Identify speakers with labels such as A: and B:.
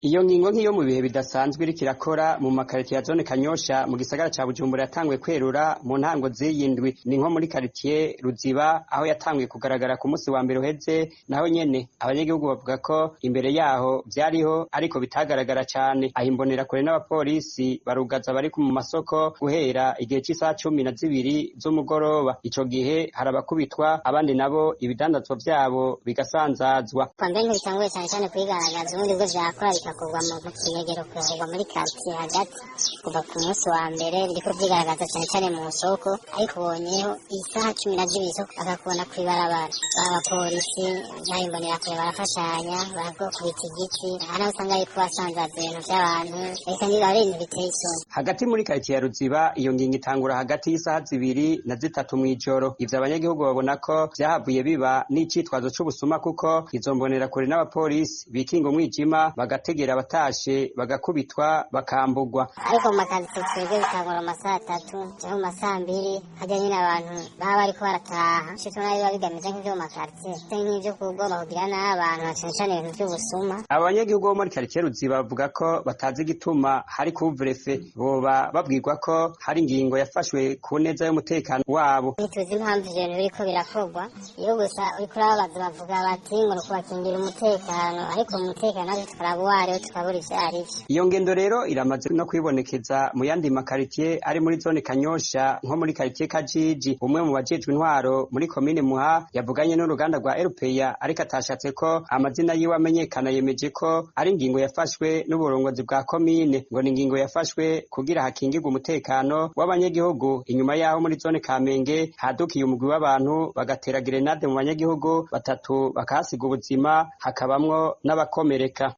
A: Iyo ngingo nk'iyo mu bihe bidasanzwe iriko irakora mu makaritiye ya zone Kanyosha mu gisagara ca Bujumbura yatanguye kwerura mu ntango z'iyi ndwi. Ni nko muri karitiye Ruziba aho yatanguye kugaragara ku musi wa mbere uheze, naho nyene abanyagihugu bavuga ko imbere yaho vyariho ariko bitagaragara cane. Aho imbonerakure n'abapolisi barugaza abari mu masoko guhera igihe c'isaha 12 z'umugoroba. Ico gihe hari abakubitwa, abandi nabo ibidandazwa vyabo bigasanzazwa.
B: Kwa mbere ntibitanguye cane cane kwigaragaza, ubundi bwo vyakora bikakorwa mu kinyegero, bigakorwa muri quartier hagati. Kuva ku munsi wa mbere biriko vyigaragaza cane cane mu soko, ariko ubonyeho isaha 12 bakakubona kw'ibarabara. Abapolisi n'abimbonerakure barafashanya, barakubita igiti, hari naho usanga bariko basanzaza ibintu vy'abantu, eka niba ari ibintu biteye isoni.
A: Hagati muri karitiye ya Ruziba iyo ngingo itangura hagati y'isaha 2 na 3 mw'ijoro. Ivyo abanyagihugu babona ko vyahavuye biba n'icitwazo c'ubusuma, kuko izo mbonerakure n'abapolisi bikinga umwijima bagategera abatashe bagakubitwa bakambugwa.
B: Ariko mu makaritsiye twebwe bitangura mu masaha 3 canke mu masaha 2, harya nyene abantu baba bariko barataha. Ico tubona biba bigamije nk'ivyo mu makaritsiye, nk'ivyo kugomba kugira nabi abantu, na cane cane ibintu vy'ubusuma.
A: Abo banyagihugu bo muri karitiye Ruziba bavuga ko batazi igituma hari couvre-feu, boba babwirwa ko hari ingingo yafashwe ku neza y'umutekano wabo.
B: Ntituzi impamvu ivyo bintu biriko birakorwa, iyo gusa uriko urababaza bavuga bati ngo ni ukubakingira umutekano, ariko umutekano natwe tukaraba uwo ariwo tukabura ivyo arivyo.
A: Iyo ngendo rero iramaze no kwibonekeza mu yandi makaritiye ari muri zone Kanyosha, nko muri karitiye Kajiji. Umwe mu bajejwe intwaro muri komine Muha yavuganye n'uruganda rwa RPA, ariko atashatse ko amazina yiwe amenyekana, yemeje ko ari ingingo yafashwe n'uburongozi bwa komine. Ngo ni ingingo yafashwe kugira hakingirwe umutekano w'abanyagihugu inyuma yaho muri zone Kamenge hadukiye umugwi w'abantu bagatera grenade mu banyagihugu, 3 bakahasiga ubuzima, hakabamwo n'abakomereka.